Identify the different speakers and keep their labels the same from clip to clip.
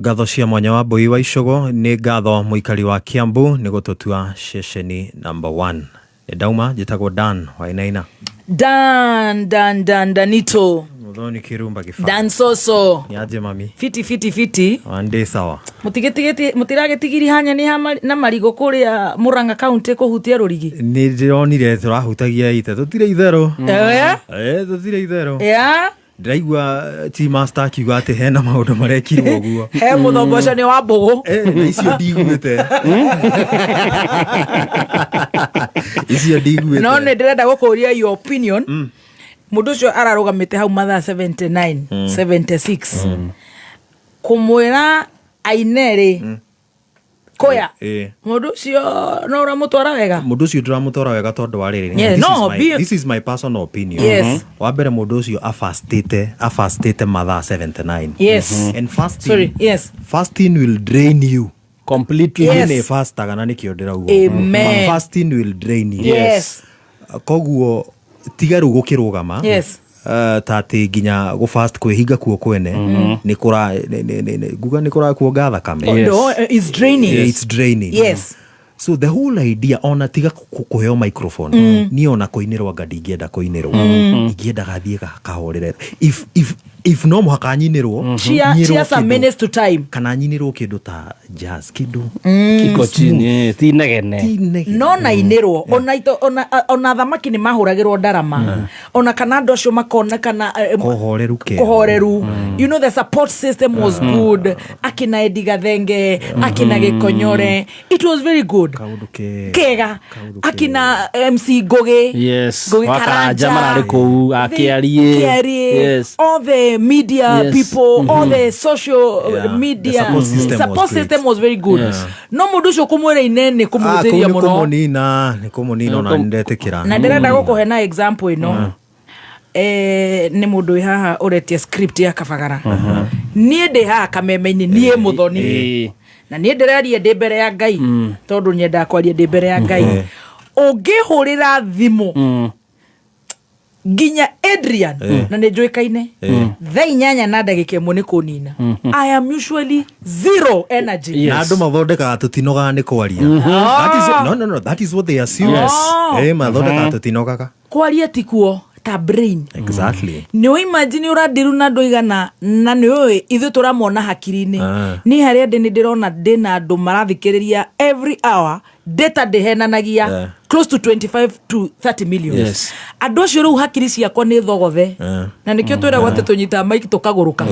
Speaker 1: Ngatho cia mwanya wa Mbui wa Icũgũ. Nĩ ngatho mũikari wa Kiambu nĩ gũtũtua ceceni number one. Nĩ ndauma, njĩtagwo Dan Wainaina.
Speaker 2: Dan Dan Dan Danito.
Speaker 1: Muthoni Kirumba Gĩba.
Speaker 2: Dan Soso.
Speaker 1: Nĩ aje mami?
Speaker 2: Fiti fiti fiti.
Speaker 1: Wandĩ sawa.
Speaker 2: Mũtigĩtigĩtie mũtiragĩtigiri hanya nĩ na marigũ kũrĩa Murang'a County kũhutia rũrigi.
Speaker 1: Nĩ ndĩronire tũrahutagia ite tũtirĩ itherũ.
Speaker 2: Eh?
Speaker 1: Eh, tũtirĩ itherũ.
Speaker 2: Yeah.
Speaker 1: Ndĩraigua Tea Master akiuga atĩ hena maũndũ marekirwo ũguo.
Speaker 2: He mũthombocanio wa mbũgũ.
Speaker 1: Eh, na icio ndiguĩte. Icio ndiguĩte.
Speaker 2: No nĩ ndĩrenda gũkũria your opinion. Mũndũ ũcio ararũgamĩte hau mathaa 79, 76. Kũmwĩra aine rĩ, kũya. Mũndũ ũcio no ũramũtwara wega?
Speaker 1: Mũndũ ũcio ndĩramũtwara wega tondũ wa rĩrĩ.
Speaker 2: Yeah,
Speaker 1: This
Speaker 2: no,
Speaker 1: is my, this is my personal opinion. Wa mbere, mũndũ ũcio afastĩte mathaa 79. And fasting,
Speaker 2: Sorry, yes.
Speaker 1: fasting will drain you
Speaker 3: completely.
Speaker 1: Niĩ nĩ fastaga na nĩkĩo ndĩrauga. Fasting will drain you. Koguo tiga rĩu gũkĩrũgama ta atĩ nginya gũ fast, kwĩhinga kuo kwene nĩ kũra nguga nĩ kũrakuonga thakame.
Speaker 2: No, it's draining.
Speaker 1: Yeah, it's draining. So the whole idea, ona tiga kũheo microphone, niĩ ona kũinĩrwo anga ndingĩenda kũinĩrwo, ingĩendaga thiĩ kahorere. If no mũhaka nyinĩrwo, nyinĩrwo
Speaker 2: Cheer some minutes to time.
Speaker 1: Kana nyinĩrwo kĩndũ ta jazz, kĩndũ
Speaker 3: Iko chini, ti negene.
Speaker 1: Ti negene.
Speaker 2: No na inĩrwo ona ito, ona thamaki nĩ mahũragĩrwo ndarama, ona kana andũ acio makonekana
Speaker 1: Kũhoreru kega.
Speaker 2: Kũhoreru. The support system was good, akina Eddie Gathenge, akina Gĩkonyore, it was very good.
Speaker 1: Kaũndũ kega.
Speaker 2: Kega.
Speaker 1: Kaũndũ
Speaker 2: Akina MC Ngugi. Ngugi.
Speaker 3: Wa Karanja mararĩ kũu, a Kĩariĩ.
Speaker 2: Kĩariĩ. All the media people, all the social media.
Speaker 1: The support system was
Speaker 2: Support
Speaker 1: great.
Speaker 2: system was very good. No mũndũ ũcio kũmwĩra ine nĩ
Speaker 1: Ah, kũu
Speaker 2: kũmũhũthĩria
Speaker 1: nĩ
Speaker 2: mũno.
Speaker 1: kũmũnina, nĩ kũmũnina, ona nĩ ndetĩkĩra.
Speaker 2: Na ndĩrenda gũkũhe na example ĩno. Nĩ mũndũ wĩ haha ũretia script ya kabagara. Niĩ ndĩ haha kameme-inĩ, niĩ Mũthoni, na niĩ ndĩraria ndĩ mbere ya Ngai, tondũ nyendaga kwaria ndĩ mbere ya Ngai. Ũngĩhũrĩra thimũ nginya Adrian, na nĩ njũĩkaine, thaa 8 na ndagĩka 1 nĩ kũnina. I am usually zero energy.
Speaker 1: Na andũ mathondekaga tũtinogaga nĩ kwaria. That is, no, no, no, that is what they assume. Eh, mathondekaga tũtinogaga.
Speaker 2: Kwaria ti kuo ta brain. Nĩ ũimagine ũrandiru na andũ igana, na nĩ ũĩ ithuĩ tũramona hakiri-inĩ. Niĩ harĩa ndĩ nĩ ndĩrona ndĩna andũ marathikĩrĩria every hour, data ndĩhenanagia, close to 25 to 30 million. Andũ acio rĩu hakiri ciakwa nĩ thogothe. Na nĩkĩo twĩragwo atĩ tũnyitaga maiki tũkagũrũka,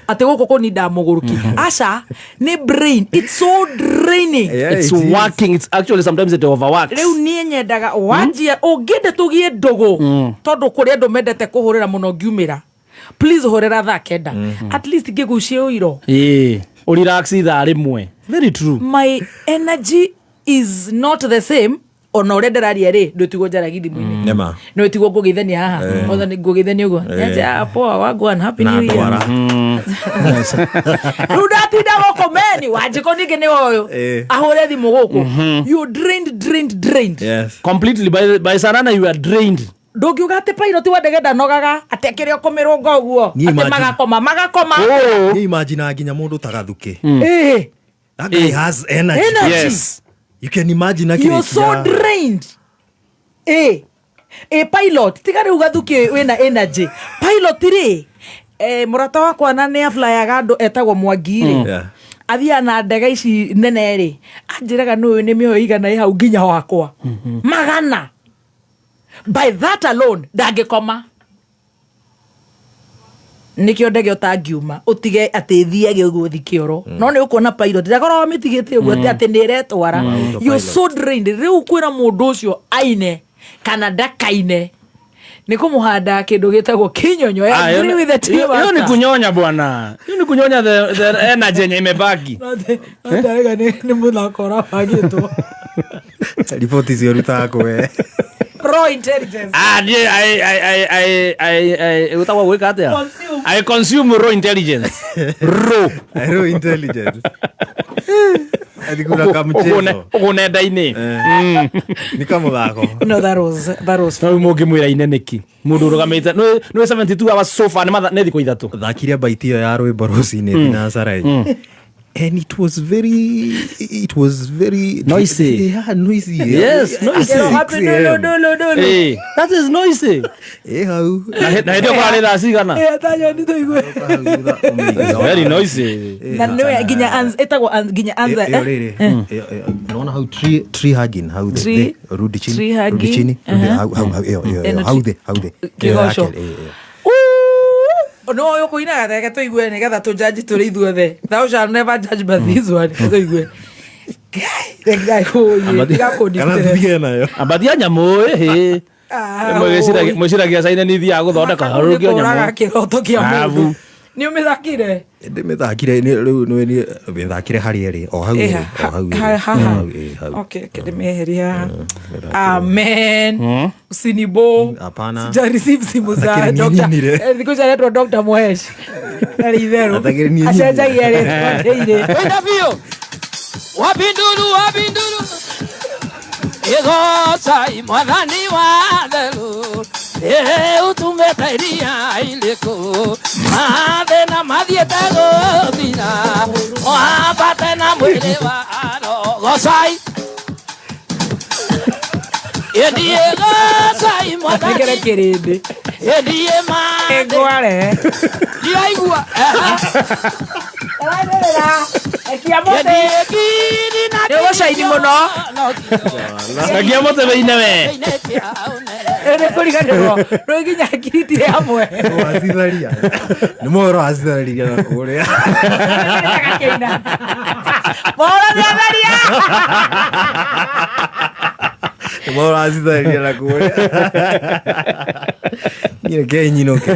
Speaker 2: atĩ gũkũ kũnindaga mũgũrũki. Aca, nĩ brain, it's so draining.
Speaker 1: Yeah,
Speaker 3: It's
Speaker 1: it is.
Speaker 3: working. It's actually, sometimes it overworks.
Speaker 2: Rĩu niĩ nyendaga wanjia ũngĩenda tũgie ndũgũ, tondũ kũrĩ andũ mendete kũhũrĩra mũno ngiumĩra, please hũrĩra thaa 9 at least ngĩgucie ũiro.
Speaker 3: Ĩĩ, ũrelax ithaa rĩmwe. Very true.
Speaker 2: My energy is not the same. Ona ũrĩa ndĩraria rĩ, ndũtigwo njaragi thimũ-inĩ.
Speaker 1: Nĩma.
Speaker 2: No tigwo ngũgeithania haha. Kwanza nĩ ngũgeithania ũguo. Nja, poa, wagwan, happy
Speaker 1: Na
Speaker 2: new year.
Speaker 1: ndwara.
Speaker 2: Rĩu ndatinda gũkũ meni Wanjikũ ningĩ nĩ ũyũ ahũre thimũ gũkũ, you drained, drained, drained.
Speaker 3: Completely. By saa 8 you are drained.
Speaker 2: Ndũngiuga atĩ pilot wa ndege ndanogaga, atĩ akĩrĩ o kũmĩrũnga ũguo.
Speaker 1: Niĩ
Speaker 2: atĩ magakoma magakoma.
Speaker 1: Niĩ imagine nginya mũndũ ta Gathuki. That guy has energy.
Speaker 2: Energy.
Speaker 1: You can imagine
Speaker 2: You're so
Speaker 1: akĩrĩkia.
Speaker 2: drained. Pilot tiga rĩu Gathuki wĩna energy. Pilot rĩ, mũrata wakwa na nĩ aflyaga andũ etagwo Mwangi rĩ, athiaga na ndege ici nene rĩ, anjĩraga nĩ ũyũ nĩ mĩoyo igana ĩ hau nginya wakwa magana. By that alone ndangĩkoma. Nĩkĩo ndege ũtangiuma ũtige atĩ thiage ũguo thi kĩoro, no nĩ ũkuona pilot ndakoragwo mĩtigĩte ũguo atĩ nĩ ĩretwara. You're so drained. Rĩu kwĩra mũndũ ũcio aine kana ndakaine nĩ kũmũhanda kĩndũ gĩtagwo kĩnyonyo. I
Speaker 3: Ah, hiyo
Speaker 2: agree with the team
Speaker 3: hiyo ni
Speaker 2: master.
Speaker 3: kunyonya bwana, hiyo ni kunyonya the energy yenye imebaki.
Speaker 2: Ndarega nĩ mũthako ũrabangĩtwo.
Speaker 1: Riboti icio rutaga kwe.
Speaker 2: Raw intelligence.
Speaker 3: Ah, niĩ I ũtagwo gwĩka atĩa?
Speaker 2: Consume.
Speaker 3: I consume raw intelligence, raw.
Speaker 1: Raw intelligence. Ati kuna kamchezo.
Speaker 3: Ũguo nenda-inĩ.
Speaker 1: Ni kamũthako.
Speaker 2: No, that was
Speaker 3: No rĩu mũngĩmwĩra ine nĩkĩ mũndũ ũrũgamĩte nĩ 72 hours so far, nĩ 3 thikũ?
Speaker 1: Thakire baiti ĩyo ya rwĩmbo rũcinĩ thinacarai. And it was very
Speaker 3: Noisy.
Speaker 1: Yeah, noisy.
Speaker 3: Yes, noisy.
Speaker 1: At 6
Speaker 2: Happy
Speaker 1: a.m.
Speaker 2: dulu dulu dulu.
Speaker 3: Eh, that is noisy.
Speaker 1: Ĩ hau.
Speaker 3: Na hĩndĩ ĩyo kwarĩ thaa cigana?
Speaker 2: Eh, atanyoni tũigue.
Speaker 3: It's very noisy.
Speaker 2: Na nĩwe nginya ĩtagwo nginya anza
Speaker 1: Ĩyo
Speaker 2: eh?
Speaker 1: rĩrĩ, ĩyo, naona hau tree hugging hau thĩ,
Speaker 2: Tree-
Speaker 1: thĩ, rudi chini,
Speaker 2: tree
Speaker 1: rudi
Speaker 2: hugging,
Speaker 1: chini, rudi
Speaker 2: aha.
Speaker 1: hau hau hau, ĩyo ĩyo ĩyo,
Speaker 2: Ĩno
Speaker 1: hau thĩ, hau thĩ. Ĩyo
Speaker 2: Kĩgoco.
Speaker 1: ya kerĩ, ĩ, ĩyo.
Speaker 2: No ũyũ kũinaga reke tũigue nĩgetha tũjaji tũrĩ ithuothe. Thou shall never judge but this one. Reke tũigue. Ngai, Ngai, ũyũ, tiga kũndi
Speaker 1: Kana
Speaker 2: stress.
Speaker 1: tũtige nayo.
Speaker 3: Ambatia nyamũ ĩ.
Speaker 2: Ah,
Speaker 3: Mwĩciragia caina nĩ ithiaga gũthondeka
Speaker 2: Kau nĩ
Speaker 3: harũrũkio
Speaker 2: kũraga
Speaker 3: nyamũ.
Speaker 2: kĩroto kĩa mũndũ.
Speaker 3: Thabu.
Speaker 2: Nĩ ũmĩthakire?
Speaker 1: Ndĩmĩthakire rĩu nĩ mĩthakire harĩa ĩrĩ o hau
Speaker 2: Eh,
Speaker 1: ĩrĩ, o hau ĩrĩ,
Speaker 2: ha- ha-
Speaker 1: o
Speaker 2: ha.
Speaker 1: hau, ĩ, hau.
Speaker 2: Okay, okay, ndĩmĩeherie haha.
Speaker 1: Mĩthakire.
Speaker 2: Amen. Usinibo.
Speaker 1: Hapana.
Speaker 2: Sija receive simu za
Speaker 1: Atakĩrĩ niĩ
Speaker 2: Dr.
Speaker 1: nyinire.
Speaker 2: Eh, thikũ ici aretwo Dr. Mohesh. Arĩ itherũ.
Speaker 1: Atakĩrĩ niĩ nyinire.
Speaker 2: Acenjagia rĩtwa daily.
Speaker 4: Wenda biũ wabinduru wabinduru igocai mwathani wa theru ĩ ũtumĩte iria iriku mathĩna mathiĩte gũthira wambate na mwĩrĩ wa aro gocai ĩndiĩ gocai
Speaker 2: Nengere
Speaker 4: mwathani
Speaker 2: kĩrĩndĩ.
Speaker 4: ĩndiĩ mathĩ
Speaker 2: Ngware.
Speaker 4: ndiraigua
Speaker 2: Aranĩrĩra. Ekia mũtĩ.
Speaker 4: ĩndiĩ ngiri na
Speaker 2: Nĩ ũgũcaini mũno.
Speaker 3: Rekia mũtĩ wĩine we.
Speaker 2: Nĩ kũriganĩrwo. Rĩu nginya hakiri itirĩ hamwe.
Speaker 1: Wacitharia. Nĩ mohoro wacithariria na kũrĩa.
Speaker 2: Gakĩina. Mohoro nĩ atharia.
Speaker 1: Nĩ mohoro wacithariria na kũrĩa. Niĩ reke nyinũke.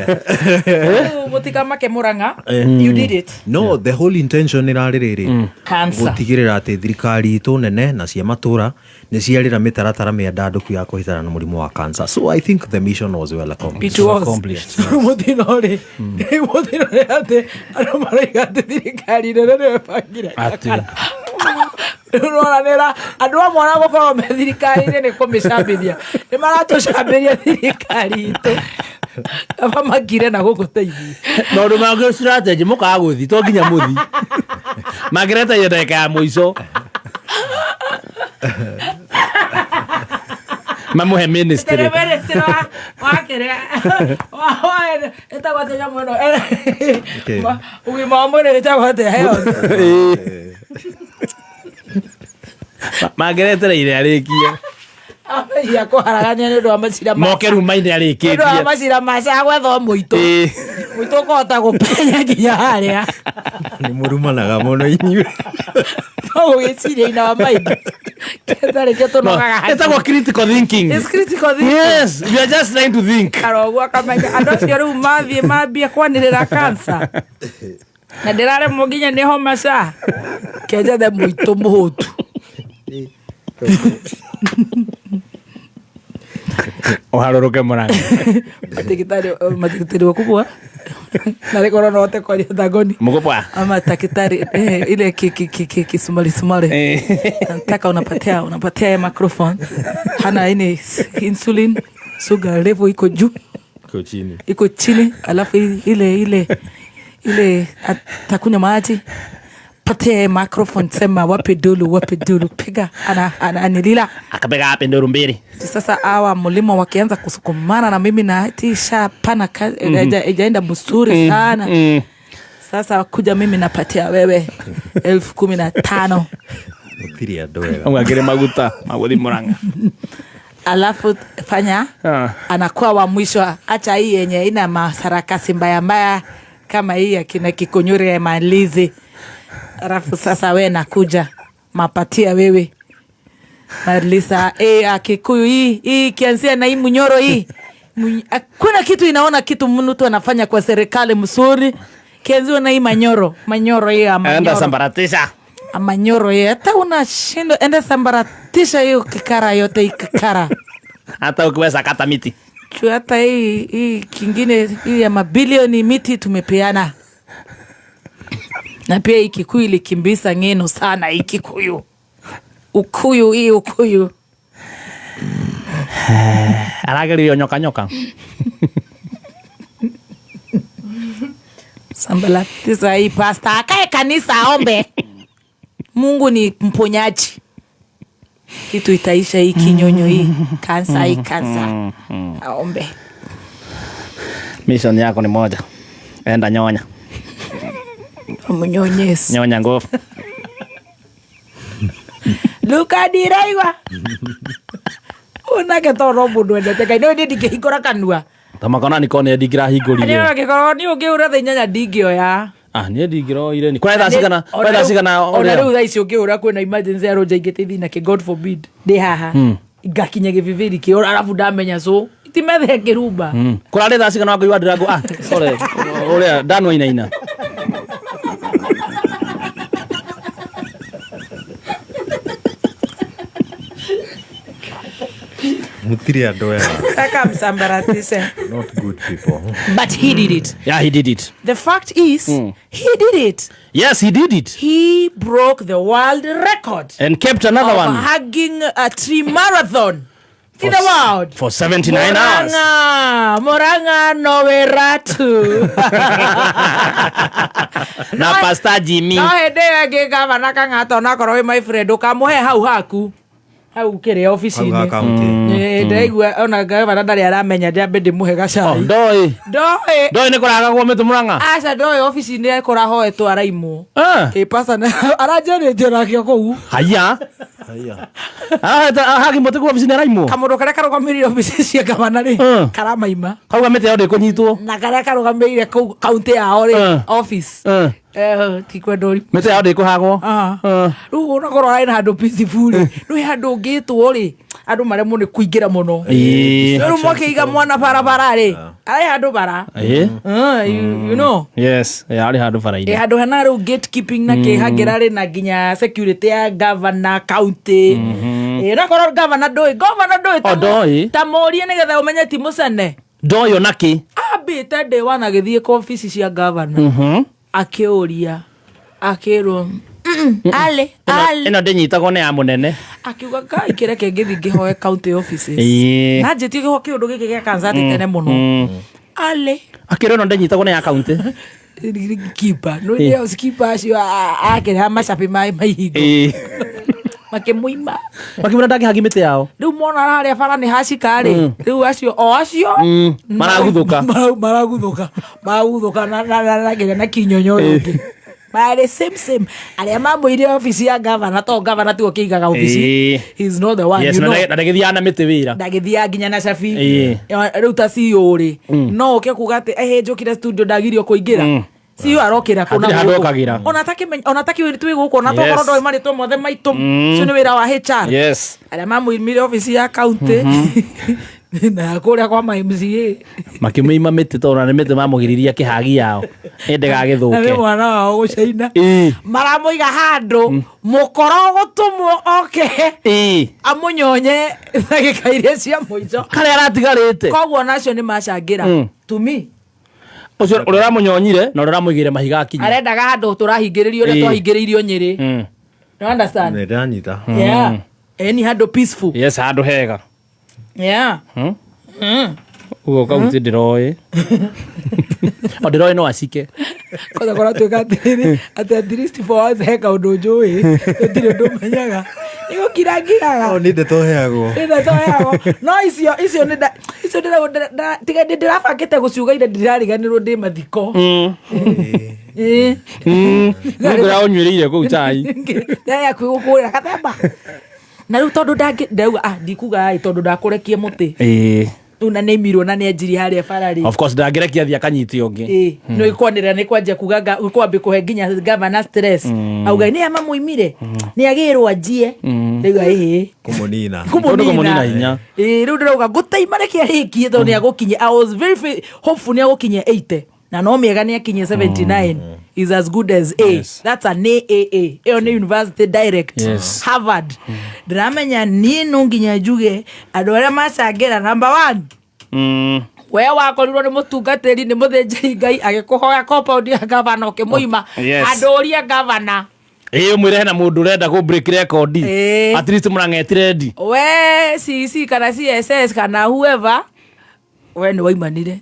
Speaker 2: Rĩu mũtikamake Mũrang'a. You did it.
Speaker 1: No, the whole intention ĩrarĩ rĩrĩ,
Speaker 2: Cancer.
Speaker 1: gũtigĩrĩra atĩ thirikari itũ nene na cia matũra nĩ ciarĩra mĩtaratara mĩandandũku ya kũhĩtana na mũrimũ wa cancer. So I think the mission was well accomplished.
Speaker 2: It was.
Speaker 3: Accomplished.
Speaker 2: Rĩu mũtino rĩ, rĩu mũtino nĩ atĩ andũ maroiga atĩ thirikari nene nĩyo ĩbangire.
Speaker 3: Atĩ.
Speaker 2: Rĩu nĩwona nĩra andũ amwe ona gũkorwo me thirikari-inĩ nĩ kũmĩcambithia, nĩ maratũcambĩria thirikari itũ, kaba makire na gũkũteithia.
Speaker 3: Tondũ mangĩ strategy mũkaga gũthi to nginya mũthi mangĩretaire ndagĩka ya mũico mamũhe ministry.
Speaker 2: Ministry wa kĩrĩa ĩtagwo atĩa nyamũ ĩno?
Speaker 1: Okay.
Speaker 2: Ũgima wa mwĩrĩ ĩtagwo atĩa, health?
Speaker 3: Mangĩretereire arĩkie.
Speaker 2: Amenya kũharagania nĩ ũndũ wa macira
Speaker 3: moke rumainĩ
Speaker 2: nĩ ũndũ wa
Speaker 3: arĩkĩtie.
Speaker 2: macira maca gwetha o mũitũ. Mũitũ ũkũhota gũpenya nginya harĩa.
Speaker 1: Nĩ mũrumanaga mũno inyuĩ.
Speaker 2: No gũgĩciria ina wa maitho kĩtarĩ kĩo tũnogaga.
Speaker 3: Ĩtagwo critical thinking.
Speaker 2: It's critical thinking.
Speaker 3: Yes, we are just trying to think.
Speaker 2: Karoguo akamenya andũ acio rĩu mathiĩ mambie kwanĩrĩra cancer na ndĩraremwo nginya nĩ homa ca kenjethe mũitũ mũhũtu.
Speaker 3: Ũharũrũke Mũrang'a.
Speaker 2: Matikitari wakubwa na rĩkorwo no hote kwaria thangoni.
Speaker 3: Mkubwa.
Speaker 2: Ama takitari ile ki Kisomali Somali. Nataka unapatia ya microphone, hana ini insulin sugar level iko juu.
Speaker 3: Iko chini.
Speaker 2: Iko chini, alafu ile atakunywa maji, patia microphone, sema wape dulu, wape dulu, piga ana anilila.
Speaker 3: Akapiga wapi nduru mbili.
Speaker 2: Sasa hawa mlima wakianza kusukumana na mimi na tisha pana ijaenda msuri sana. Sasa kuja mimi napatia wewe 15,000.
Speaker 1: Gũtirĩ andũ ega.
Speaker 3: Ũgakĩrĩ maguta magũthi Mũrang'a.
Speaker 2: Alafu fanya anakuwa wa mwisho, acha hii yenye ina masarakasi mbaya mbaya kama hii ya kina Kikunyuri ya malizi, alafu sasa we nakuja mapatia wewe Marlisa Akikuyu hii ikianzia na hii Munyoro hii hakuna kitu inaona kitu mtu anafanya kwa serikali mzuri, kianziwa na hii manyoro manyoro hii ya
Speaker 3: Enda
Speaker 2: manyoro
Speaker 3: sambaratisha.
Speaker 2: Amanyoro hii hata unashindwa, enda sambaratisha hiyo kikara yote, hii kikara.
Speaker 3: Hata ukiweza kata miti.
Speaker 2: Chu hata hii kingine hii ya mabilioni miti tumepeana, na pia hii Kikuyu ilikimbisa ngeno sana, hii Kikuyu ukuyu hii ukuyu.
Speaker 3: Arageririo nyoka nyoka.
Speaker 2: Sambalatisa hii pasta akae kanisa aombe. Mungu ni mponyaji. Kitu itaisha hii kinyonyo hii kansa hii kansa. Aombe.
Speaker 3: Mission yako ni moja, enda nyonya.
Speaker 2: Mnyonyesi.
Speaker 3: Nyonya nguvu.
Speaker 2: Luka ndiraigua onake to no mũndũ endete Ngai no niĩ ndingĩhingũra kanua.
Speaker 3: Tamakona nikone ndingĩrahingũrire.
Speaker 2: Niĩ angĩkorwo niĩ ũngĩhũra thaa 8 ndingĩoya.
Speaker 3: Ah, niĩ ndingĩroire ni kwĩ thaa cigana? Kwĩ thaa cigana?
Speaker 2: Ona
Speaker 3: Ũrĩa?
Speaker 2: rĩu thaa ici ũngĩhũra kwĩna emergency ya rũnja ingĩte ithi nakĩ, God forbid, ndĩ haha ngakinya gĩbibĩri kĩ arabu ndamenya so itimethe ngĩrumba.
Speaker 3: Kũrarĩ thaa cigana wakũigua ndĩrangu? Ah, sorry, ũrĩa ndanwa inaina.
Speaker 1: Mutirĩ andũ ega.
Speaker 2: Taka msambaratise.
Speaker 1: Not good people.
Speaker 2: But he did it.
Speaker 3: Yeah, he did it.
Speaker 2: The fact is, he did it.
Speaker 3: Yes, he did it.
Speaker 2: He broke the world record
Speaker 3: and kept another
Speaker 2: of
Speaker 3: one
Speaker 2: hugging a tree marathon in the world
Speaker 3: for 79 hours.
Speaker 2: Murang'a, Murang'a nowe ratu.
Speaker 3: Na Pastor Jimmy.
Speaker 2: No hĩndĩ ĩyo ĩngĩ gavana Kang'ata onakorwo wĩ my friend ũkamũhe hau haku hau kĩrĩa
Speaker 1: Hau ha
Speaker 2: obici-inĩ.
Speaker 1: county.
Speaker 2: Ĩĩ, ndĩraigua ona gavana ndarĩ aramenya ndĩambe ndĩmũhe
Speaker 3: Oh,
Speaker 2: gacai.
Speaker 3: ndoĩ.
Speaker 2: Ndoĩ.
Speaker 3: Ndoĩ nĩ kũragagwo mĩtĩ Mũrang'a.
Speaker 2: Aca, ndoĩ obici-inĩ kũrahoetwo araimwo.
Speaker 3: Ah.
Speaker 2: Ĩ pasa aranjarĩtie onake kũu.
Speaker 3: Haya.
Speaker 1: Haya.
Speaker 3: Hagi mũtĩ kũu obici-inĩ araimwo.
Speaker 2: Kamũndũ karĩa karũgamĩrĩire obici cia gavana rĩ karamaima.
Speaker 3: Kauga mĩtĩ yao ndĩkũnyitwo.
Speaker 2: Na karĩa karũgamĩrĩire kũu kaunti yao rĩ office. Tikwenda ũrimũ.
Speaker 3: Mĩtĩ yao ndĩkũhagwo.
Speaker 2: Ah. Rĩu onakorwo arĩ na handũ peaceful rĩ, rĩu he handũ ũngĩtwo rĩ andũ maremwo nĩ kũingĩra mũno. Rĩu mwakĩiga mwana barabara rĩ, arĩ handũ bara. Ah, you know.
Speaker 3: Yes, yeah, arĩ handũ
Speaker 2: Ĩ
Speaker 3: bara-inĩ.
Speaker 2: handũ hena rĩu gatekeeping na kĩhangĩra rĩ na nginya security ya governor county. Ĩ onakorwo governor ndũĩ, governor ndũĩ
Speaker 3: O, ndoĩ.
Speaker 2: ta mũrie nĩgetha ũmenye ti mũcene.
Speaker 3: Ndoĩ ona kĩ.
Speaker 2: Ambĩte ndĩ wana agĩthiĩ kwa obici cia governor akĩũria akĩrwo, "Ale ale."
Speaker 3: Ĩno ndĩnyitagwo nĩ ya mũnene.
Speaker 2: Akiuga ngai kĩreke ngĩthiĩ ngĩhoe county offices.
Speaker 3: Ĩĩ.
Speaker 2: Na njĩtie kĩho kĩũndũ gĩkĩ gĩa kansa tene mũno ale.
Speaker 3: Akĩrwo ĩno ndĩnyitagwo nĩ ya kaunti.
Speaker 2: Kipa no nĩ skipa acio akĩreha macabi maĩ maihingo makĩmũima.
Speaker 3: Makĩmwĩra ndangĩhagi mĩtĩ yao.
Speaker 2: Rĩu mona harĩa bara nĩ hacika rĩ, rĩu acio o acio
Speaker 3: Maraguthũka.
Speaker 2: Maraguthũka maraguthũka na kĩrĩa na kinyonyo rĩngĩ marĩ same same arĩa mamũire obici ya gavana to gavana tiwe ũkĩigaga obici. He is not the one.
Speaker 3: Yes,
Speaker 2: you
Speaker 3: na
Speaker 2: know.
Speaker 3: na ndagĩthiaga na mĩtĩ wĩra.
Speaker 2: Ndagĩthiaga nginya na cabi. Rĩu ta CEO rĩ, no ũke kuga atĩ ehe njũkire studio ndagirio kũingĩra. CEO arokĩra kũ na
Speaker 3: Hatirĩ handũ
Speaker 2: gũkũ.
Speaker 3: okagĩra.
Speaker 2: Ona atakĩmenya ona atakĩũĩ twĩ gũkũ ona tokorwo ndoĩ marĩtwa mothe maitũ. Ũcio nĩ wĩra wa HR. Arĩa mamũimire obici ya county na kũrĩa kwa ma MCA.
Speaker 3: Makĩmũima mĩtĩ tondũ ona nĩ mĩtĩ mamũgiririe kĩhagi yao
Speaker 2: Na nĩ
Speaker 3: ĩndĩgagĩthũke.
Speaker 2: mwana wao gũcaina. Maramũiga handũ mũkoro gũtũmwo oke amũnyonye ndagĩka iria cia mũico.
Speaker 3: Karĩa aratigarĩte.
Speaker 2: Koguo nacio nĩ macangĩra to me.
Speaker 3: Ũcio ũrĩa ũramũnyonyire na ũrĩa ũramũigĩire mahiga akinya.
Speaker 2: Arendaga handũ tũrahingĩrĩrio ũrĩa twahingĩrĩirio Nyĩrĩ. You understand?
Speaker 1: Nĩ ndanyita.
Speaker 2: Yeah, ĩni handũ peaceful.
Speaker 3: Yes, handũ hega.
Speaker 2: Yeah.
Speaker 3: Ũguo kaunti ndĩroĩ o ndĩroĩ no acike.
Speaker 2: Kwanza korwo tuĩka atĩrĩrĩ atĩ at least for us he kaũndũ njũĩ gũtirĩ ũndũ menyaga nĩ gũkira ngiraga.
Speaker 1: Oh, nĩ ndeto heagwo.
Speaker 2: Nĩ ndeto heagwo no icio icio nĩ icio tiga ndĩ ndĩrabangĩte gũciuga ira ndĩrariganĩrwo ndĩ mathiko. Ĩĩ.
Speaker 3: Nĩngũrĩa ũnyuĩrĩire kũu cai.
Speaker 2: Ndaya kwĩgũkũrĩra kathemba na rĩu tondũ ndangĩ ndauga ah ndikuga ĩ tondũ ndakũrekie mũtĩ rĩu na nĩimirwo na nĩanjirie harĩa bara rĩ.
Speaker 3: Of course ndangĩrekia thiĩ akanyite ũngĩ.
Speaker 2: Ĩ nĩ kwanĩrĩra nĩ kwanjia kuga kwambia kũhe nginya gavana stress auga nĩ amamũimire nĩ agĩrwo anjie rĩu ĩhĩ.
Speaker 1: Kũmũnina.
Speaker 3: Tondũ kũmũnina hinya.
Speaker 2: Ĩ rĩu ndĩrauga ngũteima reke arĩkie tondũ nĩ agũkinyia. I was very hopeful nĩ agũkinyia 80 na no mĩega nĩ akinyia 79 is as good as A. That's an AAA ĩyo nĩ university direct. Harvard. Ndĩramenya niĩ no nginya njuge andũ arĩa macangĩra number one, we wakorirwo nĩ mũtungatĩri nĩ mũthĩnjĩri ngai agĩkũhoya compound ya gavana ũkĩmũima.
Speaker 3: Yes.
Speaker 2: Andũ ũrie gavana.
Speaker 3: Ĩĩ, ũmwĩre hena mũndũ ũrenda kũ break record. At least Mũrang'a etirendi.
Speaker 2: We CC kana CSS kana whoever we nĩ waimanire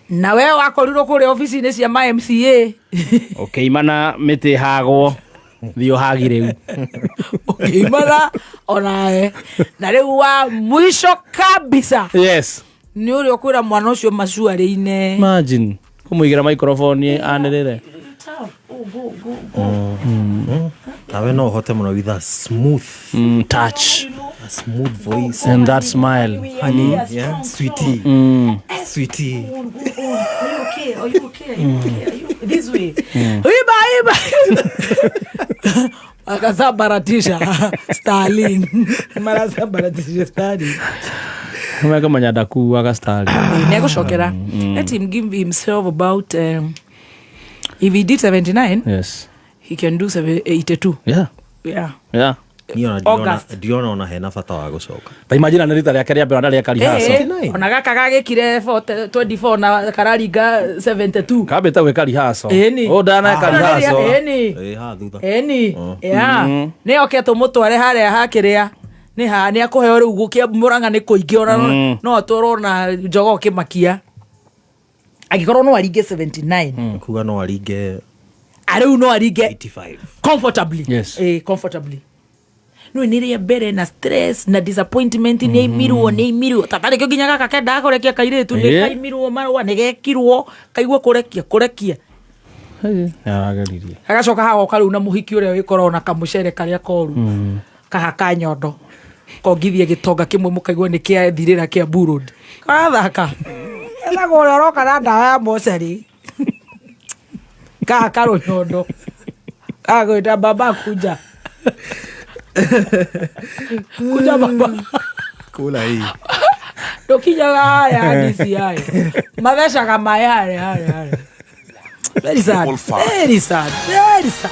Speaker 2: na we wakorirwo kũrĩa obici-inĩ cia ma MCA.
Speaker 3: Ũkĩimana mĩtĩ hagwo. Thiĩ ũhagi rĩu.
Speaker 2: Ũkĩimana onawe na rĩu wa mwisho kabisa.
Speaker 3: Yes.
Speaker 2: Nĩ ũrĩa ũkwĩra mwana ũcio macuarĩ-inĩ.
Speaker 3: Imagine kũmũigĩra microphone anĩrĩre.
Speaker 1: Nawe no ũhote mũno with a smooth
Speaker 3: Touch
Speaker 1: a smooth voice.
Speaker 3: And that smile.
Speaker 1: Honey, yeah, sweetie, sweetie.
Speaker 2: This way. Iba, iba. Akasambaratisha Stalin. Marasambaratisha Stalin.
Speaker 3: Mekamenya ndakuaga stari.
Speaker 2: Negũcokera. Let him give himself about if he did 79, he can do 82. Yeah.
Speaker 1: Niĩ ona
Speaker 2: August.
Speaker 1: ndiona ona hena bata wa gũcoka.
Speaker 3: Ta imagine nĩ rita rĩake rĩa mbere ndareka rehearsal.
Speaker 2: Eh, ona gaka gagĩkire 24 na kararinga 72.
Speaker 3: Kambĩte gwĩka rehearsal.
Speaker 2: Ĩni.
Speaker 3: Ũyũ ndaneka rehearsal.
Speaker 2: Ĩni.
Speaker 1: Ĩ, haha thutha.
Speaker 2: Ĩni. Yeah. Nĩ oke tũmũtware harĩa hakĩrĩa nĩ ha nĩ akũheo rĩu gũkĩa Mũrang'a nĩ kũingĩ ona no atwarwo na jogoo kĩmakia angĩkorwo no aringe 79.
Speaker 1: Kuga no aringe
Speaker 2: Arĩu no aringe
Speaker 1: 85.
Speaker 2: comfortably. Eh, comfortably no nä rä mbere na stress na disappointment nä aimirwo nä aimirwo tata rä nginya gaka kendaga kå rekia kairä tu nä kaimirwo marũa nä gekirwo kaigua kå rekia kå rekia.
Speaker 3: Nĩarageririe.
Speaker 2: Agacoka hagoka rä u na må hiki å rä a wä korwo na kamũcere karĩa koru kaha ka nyondo kongithie gĩtonga kĩmwe mũkaigua nĩ kĩathirĩra kĩa Burud karathaka ethagwo ũrĩa ũroka na ndawa ya mocarĩ kaha karũnyondo kagwĩta baba kuja kuja baba.
Speaker 1: Kula hii.
Speaker 2: Ndũkinyaga haya DCI mathecaga maĩ harĩa harĩa harĩa. Very sad. Very sad. Very sad.